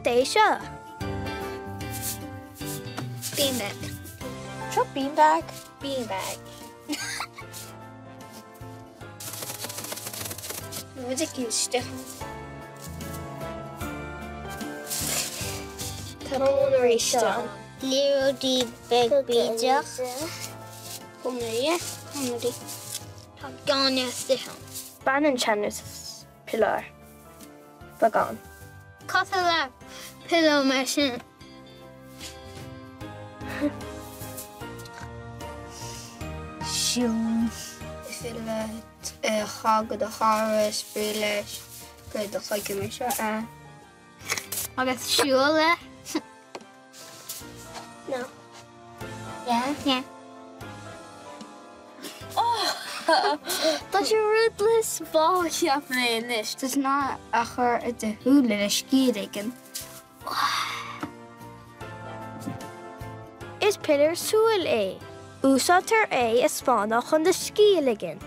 Céard é seo? Beanbag. Seo beanbag? Beanbag. Rud éicint istigh ann. Tá brón arís ann. Liathróidí beag bídeach. Cónairí, cónairí. Tá gaineamh istigh ann. Baineann teannas as piléar. Beagán. Cosúil le pillow mar sin. Siún. Is féidir leat é a chaitheamh go do chara, spraoi leis, cuir i do chloigeann mar seo é. Agus siúl leis. No. Yeah. Yeah. Tá sé rud le spá cheap mé anois. Tá sin a chur i do shúile le scíth a ligean. Is piléar súl é. Úsáidtear é i spánna chun do scíth a ligean.